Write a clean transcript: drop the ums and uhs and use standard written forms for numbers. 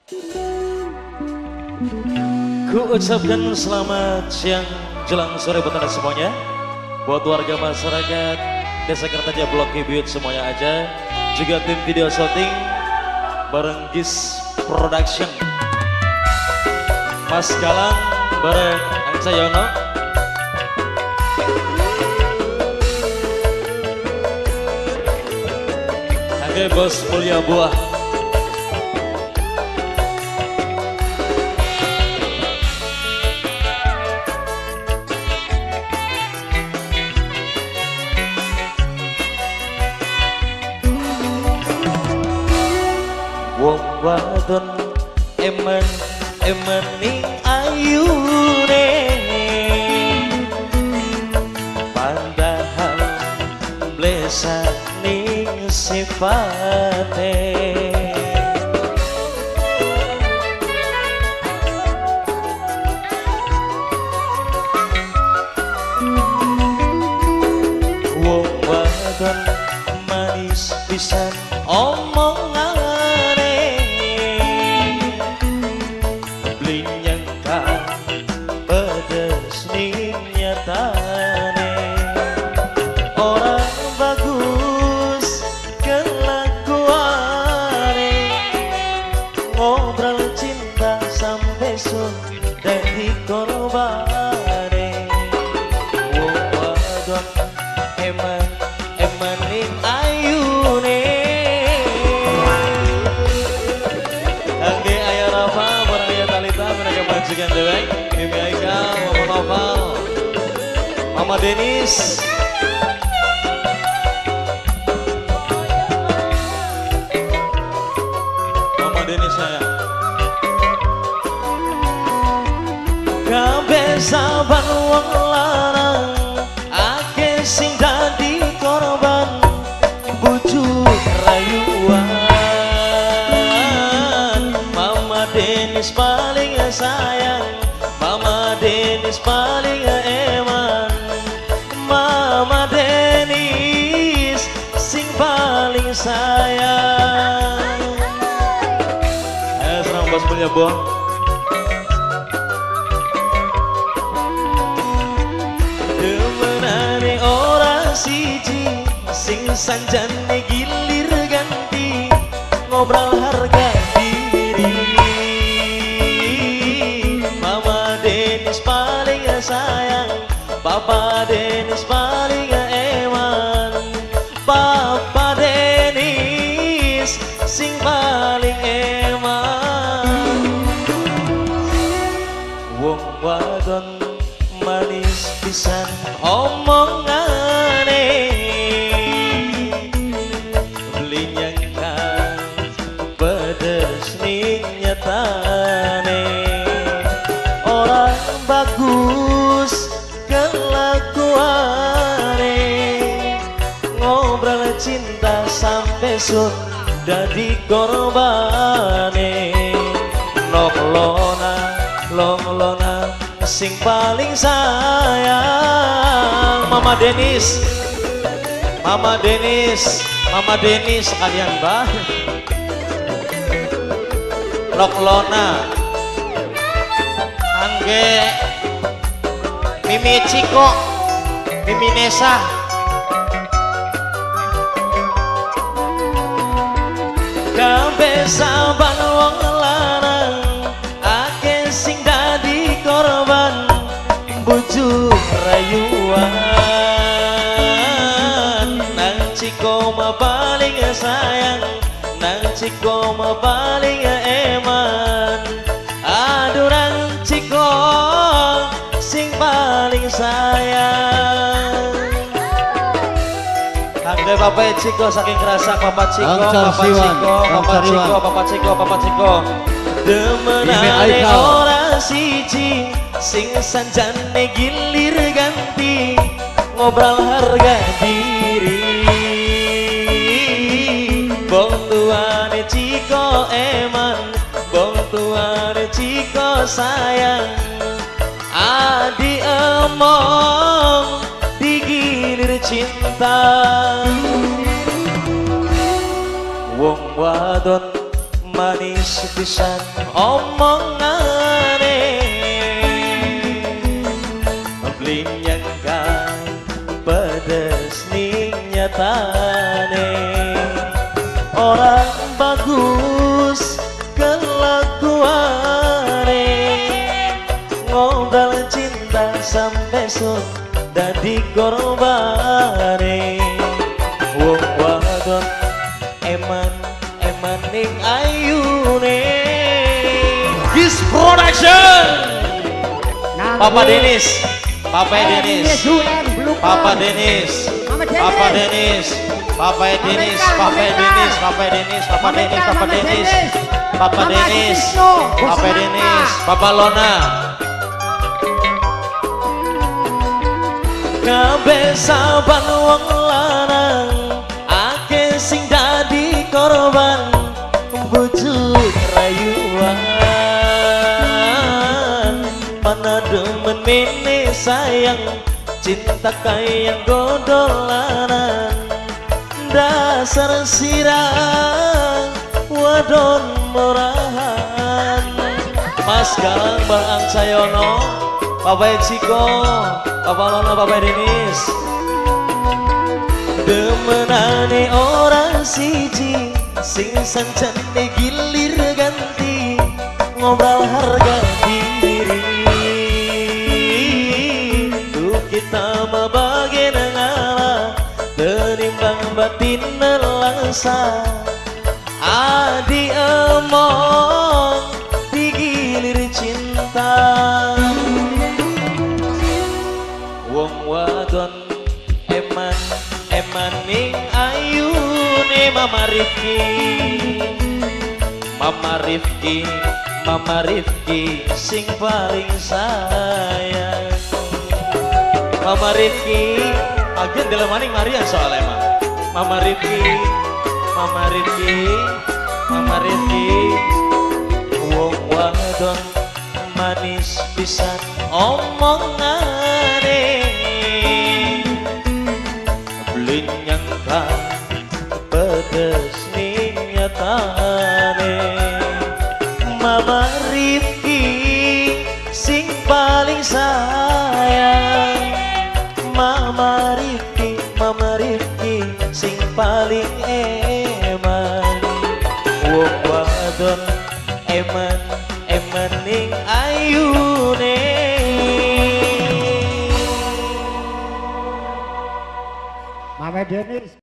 Ku ucapkan selamat siang, jelang sore buat anda semuanya. Buat warga masyarakat Desa Kertaja, Blok Kibuyut semuanya aja. Juga tim video shooting bareng Gis Production, Mas Galang bareng Ancayono. Oke, Bos Mulia Buah. Wong wadon emen emen ning ayune, padahal blesa ning sifate. Wong wadon manis pisan omongane, beli nyangka pedes ning nyatane. Orang bagus kelakuane, ngobrol cinta sampai sudah dikorbane. Wong wadon eman eman ning ayune. Oke, Ayah Rafa, bareng Ayah Talita, mereka majikan dewek, Mimi Aika, Mama Noval, Mama Denis. Mama Denis saya. Kabeh saban wong larang, akeh sing dadi korban bujuk rayuan. Mama Denis paling sayang, Mama Denis paling eman, Mama Denis sing paling sayang. Ayo serang Bos Mulia Buah. Demenane ora siji, sing sanjane gilir ganti, ngobrol harga diri. Mama Denis paling sayang, Papa Denis paling eman, Papa Denis sing paling eman. Wong wadon manis pisan omongane, beli nyangka pedes ning nyatane. Orang bagus kelakuane, ngobrol cinta sampai sudah dikorbane. Nok lona, long lona sing paling sayang. Mama Denis, Mama Denis, Mama Denis sekalian bah. Nok lona, Angge, Mimi Ciko, Mimi Nesa. Kabeh saban wong larang, akeh sing dadi korban bujuk rayuan. Nang Ciko mah paling sayang, nang Ciko mah paling eman, aduh nang Ciko sing paling sayang. Kangge Papa Ciko saking kerasa, Papa Ciko, Papa Ciko, Papa Ciko, Papa Ciko, Papa Ciko. Demenane ora siji, sing sanjane gilir ganti, ngobrol harga diri. Bong tuane Ciko eman, bong tuane Ciko sayang, adi emong digilir cinta. Wong wadon manis pisan omongane, beli nyangka pedes ning nyatane. Orang bagus kelakuane, ngobrol cinta sampai sun dadi korbane. Wong wadon eman eman ning ayune. Gis Production. Papa Denis, Papa Denis, Papa Denis, Papa Denis, Papa Denis, Papa Denis, Papa Denis, Papa Denis, Papa Denis, Papa Denis, Papa Denis, Papa Lona. Kabeh saban wong lanang akeh sing dadi korban bujuk rayuan. Mana demen mene sayang, cinta kayang godolanan. Dasar sirang wadon murahan. Mas Galang Bang Sayono, Papa Ciko, Papa Lona, Papa Denis. Demenane orang siji sing sancane gilir ganti, ngobrol harga diri. Tuh kita mabage ngalah tenimbang batin nelangsa. Adi emong digilir cinta. Wong wadon eman eman ning ayune. Mama Rifki, Mama Rifki, Mama Rifki sing paling sayang. Mama Rifki agen dalam maning Maria soalnya mah. Mama Rifki, Mama Rifki, Mama Rifki. Wong wadon manis pisan omongane, beli nyangka pedes ning nyatane. Mama Rifki sing paling sayang. Mama Rifki, Mama Rifki sing paling eman. Wong wadon eman eman ning ayune. Mama Denis.